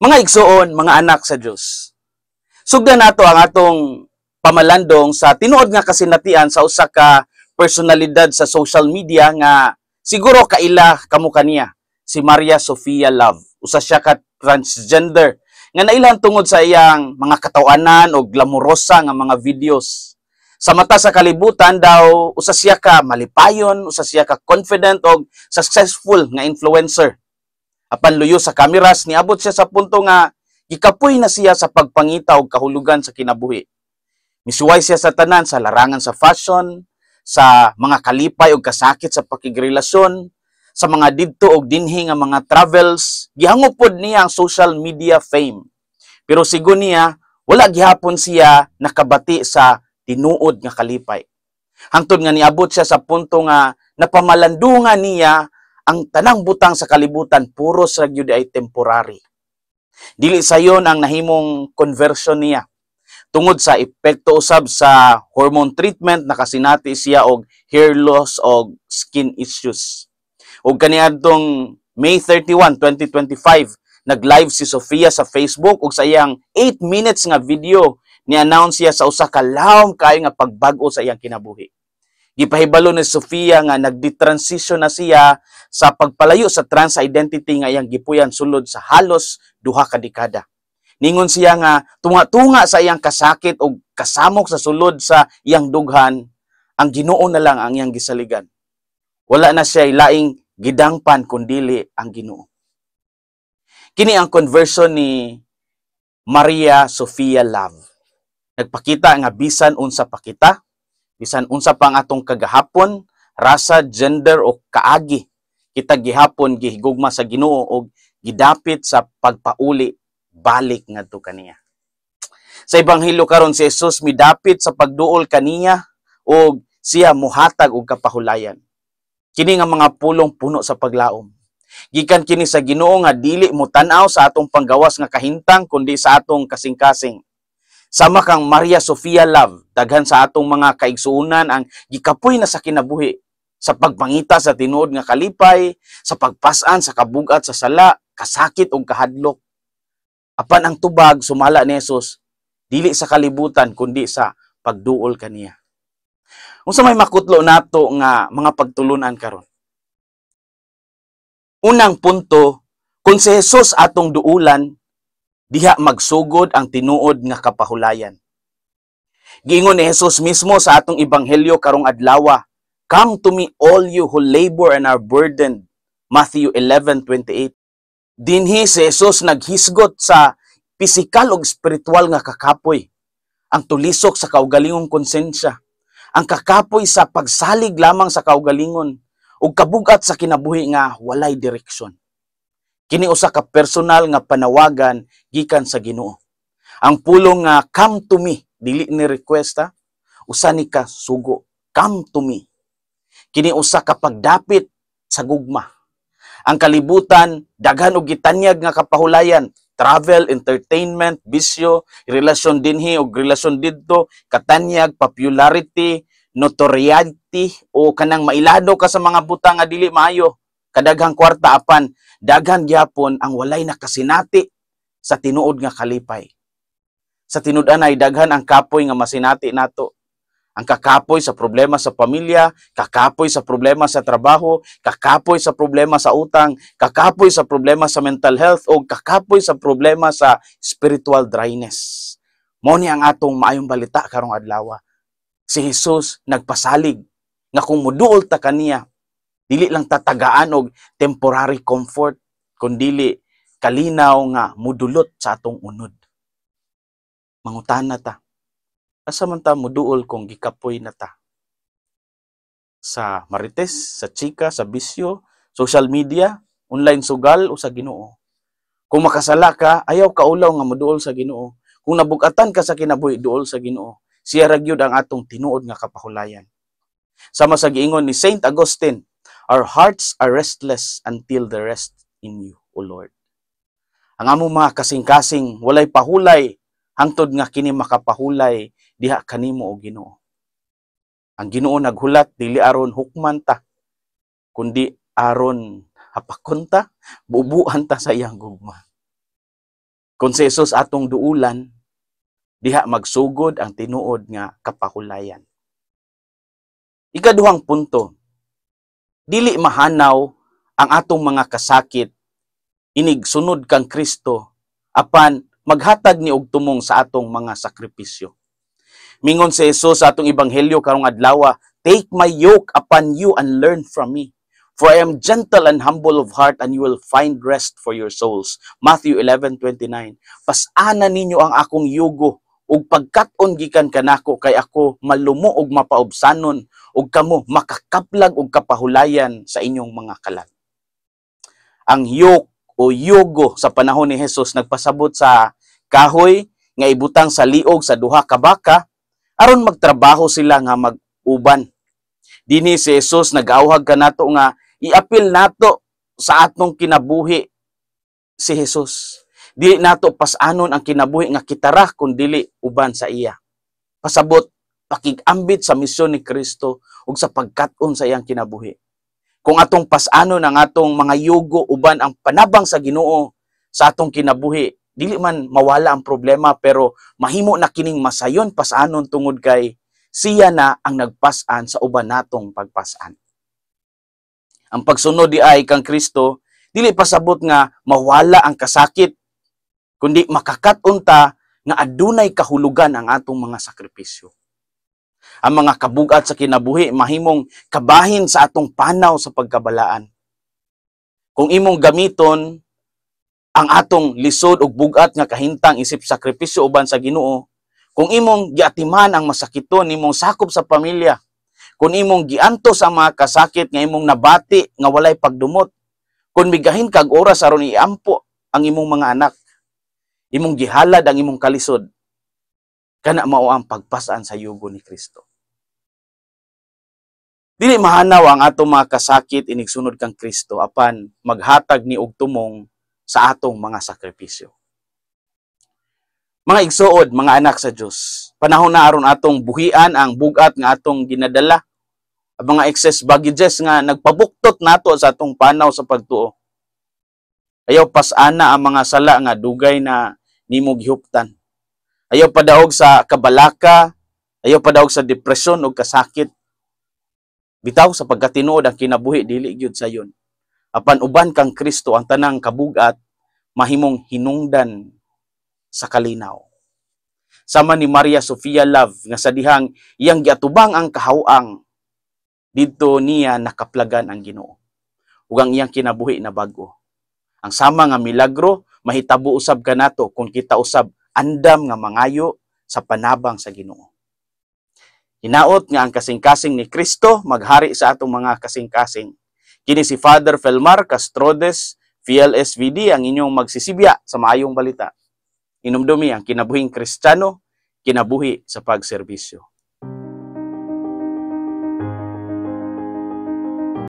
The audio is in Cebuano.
Mga igsuon, mga anak sa Dios. Sugdan nato ang atong pamalandong sa tinuod nga kasinatian sa usa ka personalidad sa social media nga siguro kaila kamo kaniya, si Maria Sofia Love. Usa siya ka transgender nga nailhan tungod sa iyang mga katawanan o glamorosa nga mga videos. Sa mata sa kalibutan daw usa siya ka malipayon, usa siya ka confident og successful nga influencer. Apan luyo sa kameras, niabot siya sa punto nga gikapoy na siya sa pagpangita og kahulugan sa kinabuhi. Misuway siya sa tanan, sa larangan sa fashion, sa mga kalipay og kasakit sa pakigrelasyon, sa mga didto og dinhi nga mga travels, gihangop pod niya ang social media fame. Pero sigon niya, wala gihapon siya nakabati sa tinuod nga kalipay. Hangtod nga niabot siya sa punto nga napamalandungan niya ang tanang butang sa kalibutan puros ra gyud ay temporary. Dili sayon ang nahimong conversion niya. Tungod sa epekto usab sa hormone treatment, nakasinati siya og hair loss og skin issues. Og kaniadtong May 31, 2025, nag-live si Sofia sa Facebook ug sa iyang 8 minutes nga video ni-announce siya sa usa ka lawom kaayo nga pagbag-o sa iyang kinabuhi. Gipahibalo ni Sofia nga nagdi-transition na siya sa pagpalayo sa trans identity nga iyang gipuy-an sulod sa halos 2 ka dekada. Ningon siya nga tunga-tunga sa iyang kasakit og kasamok sa sulod sa iyang dughan, ang Ginoo na lang ang iyang gisaligan. Wala na siya laing gidangpan kundili ang Ginoo. Kini ang conversion ni Maria Sofia Love. Nagpakita nga bisan unsa pa kita, bisan unsa pa ang atong kagahapon, rasa, gender o kaagi, kita gihapon gihigugma sa Ginoo og gidapit sa pagpauli balik ngadto kaniya. Sa ebanghelyo karon, si Jesus midapit sa pagduol kaniya og siya muhatag og kapahulayan. Kini nga mga pulong puno sa paglaom. Gikan kini sa Ginoo nga dili mo tan-aw sa atong panggawas nga kahintang kundi sa atong kasing-kasing. Sama kang Maria Sofia Love, daghan sa atong mga kaigsuonan ang gikapoy na sa kinabuhi, sa pagpangita sa tinuod nga kalipay, sa pagpas-an sa kabugat sa sala, kasakit ug kahadlok. Apan ang tubag sumala ni Jesus dili sa kalibutan kundi sa pagduol kaniya. Unsa may makutlo nato nga mga pagtulunan karon? Unang punto, kung si Jesus atong duulan, diha magsugod ang tinuod nga kapahulayan. Giingon ni Jesus mismo sa atong ebanghelyo karong adlaw, "Come to me, all you who labor and are burdened." Matthew 11:28. Dinhi si Jesus naghisgot sa pisikal ug espiritual nga kakapoy, ang tulisok sa kaugalingong konsensya, ang kakapoy sa pagsalig lamang sa kaugalingon, ug kabugat sa kinabuhi nga walay direksyon. Kini usa ka personal nga panawagan gikan sa Ginoo. Ang pulong nga "come to me" dili ni request ha? Usa ni ka sugo, "Come to me." Kini usa ka pagdapit sa gugma. Ang kalibutan daghan og gitanyag nga kapahulayan, travel, entertainment, bisyo, relasyon dinhi og relasyon didto, katanyag, popularity, notoriety o kanang mailado ka sa mga butang nga dili maayo, kadaghang kwarta. Apan daghan gyapon ang walay nakasinati sa tinuod nga kalipay. Sa tinud-anay, daghan ang kapoy nga masinati nato. Ang kakapoy sa problema sa pamilya, kakapoy sa problema sa trabaho, kakapoy sa problema sa utang, kakapoy sa problema sa mental health o kakapoy sa problema sa spiritual dryness. Mao ni ang atong maayong balita karong adlaw. Si Jesus nagpasalig nga kung muduol ta kaniya, dili lang tatagaan og temporary comfort, kundili kalinaw nga mudulot sa atong unod. Mangutana ta. Asa man ta muduol kung gikapoy na ta? Sa marites, sa chika, sa bisyo, social media, online sugal o sa Ginoo? Kung makasala ka, ayaw kaulaw nga muduol sa Ginoo. Kung nabugatan ka sa kinabuhi, duol sa Ginoo. Siya ra gyud ang atong tinuod nga kapahulayan. Sama sa giingon ni Saint Augustine, "Our hearts are restless until they rest in you, O Lord." Ang among mga kasing-kasing walay pahulay hangtod nga kini makapahulay diha kanimo, o Ginoo. Ang Ginoo naghulat dili aron hukman ta, kundi aron hapakon ta, bubuan ta sa iyang gugma. Kung si Jesus atong duulan, diha magsugod ang tinuod nga kapahulayan. Ikaduhang punto, dili mahanaw ang atong mga kasakit inig sunod kang Kristo, apan maghatag ni og tumong sa atong mga sakripisyo. Mingon si Jesus sa atong ebanghelyo karong adlaw, "Take my yoke upon you and learn from me. For I am gentle and humble of heart, and you will find rest for your souls." Matthew 11:29. "Pas-ana ninyo ang akong yugo ug pagkat-on gikan kanako, kay ako malumo ug mapaubsanon, ug kamo makakaplag og kapahulayan sa inyong mga kalag." Ang yoke o yugo sa panahon ni Jesus nagpasabot sa kahoy nga ibutang sa liog sa duha ka baka aron magtrabaho sila nga mag-uban. Dinhi si Jesus nag-awhag kanato nga iapil nato sa atong kinabuhi si Jesus. Dili nato pas-anon ang kinabuhi nga kitara kun dili uban sa iya. Pasabot, pakig-ambit sa misyon ni Kristo ug sa pagkat-on sa iyang kinabuhi. Kung atong pas-anon ang atong mga yugo uban ang panabang sa Ginoo sa atong kinabuhi, dili man mawala ang problema, pero mahimo na kining masayon pas-anon tungod kay siya na ang nagpas-an sa uban natong pagpas-an. Ang pagsunod diay kang Kristo dili pasabot nga mawala ang kasakit, kundi makakat-on ta nga adunay kahulugan ang atong mga sakripisyo. Ang mga kabugat sa kinabuhi mahimong kabahin sa atong panaw sa pagkabalaan. Kung imong gamiton ang atong lisod ug bugat nga kahintang isip sakripisyo uban sa Ginoo, kung imong giatiman ang masakiton nimong sakop sa pamilya, kung imong giantos ang mga kasakit nga imong nabati nga walay pagdumot, kung migahin kag oras aron iampo ang imong mga anak, imong gihalad ang imong kalisod, kana mao ang pagpasan sa yugo ni Kristo. Dili mahanaw ang atong mga kasakit inig sunod kang Kristo, apan maghatag ni og tumong sa atong mga sakripisyo. Mga igsuod, mga anak sa Dios, panahon na aron atong buhian ang bugat nga atong ginadala, ang mga excess baggages nga nagpabuktot nato sa atong panaw sa pagtuo. Ayaw pas-ana ang mga sala nga dugay na nimo gihuptan. Ayaw padaog sa kabalaka, ayaw padaog sa depresyon o kasakit. Bitaw sa pagkatinuod, ang kinabuhi dili gyud sayon. Apan uban kang Kristo, ang tanang kabugat mahimong hinungdan sa kalinaw. Sama ni Maria Sofia Love nga sa dihang iyang giatubang ang kahaw-ang, didto niya nakaplagan ang Ginoo ug ang iyang kinabuhi na bag-o. Ang sama nga milagro mahitabo usab kanato kung kita usab andam nga mangayo sa panabang sa Ginoo. Hinaot nga ang kasing-kasing ni Kristo maghari sa atong mga kasing-kasing. Kini si Father Felmar Castrodes, FLSVD, ang inyong magsisibya sa maayong balita. Inumdumi, ang kinabuhing Kristiyano, kinabuhi sa pagserbisyo.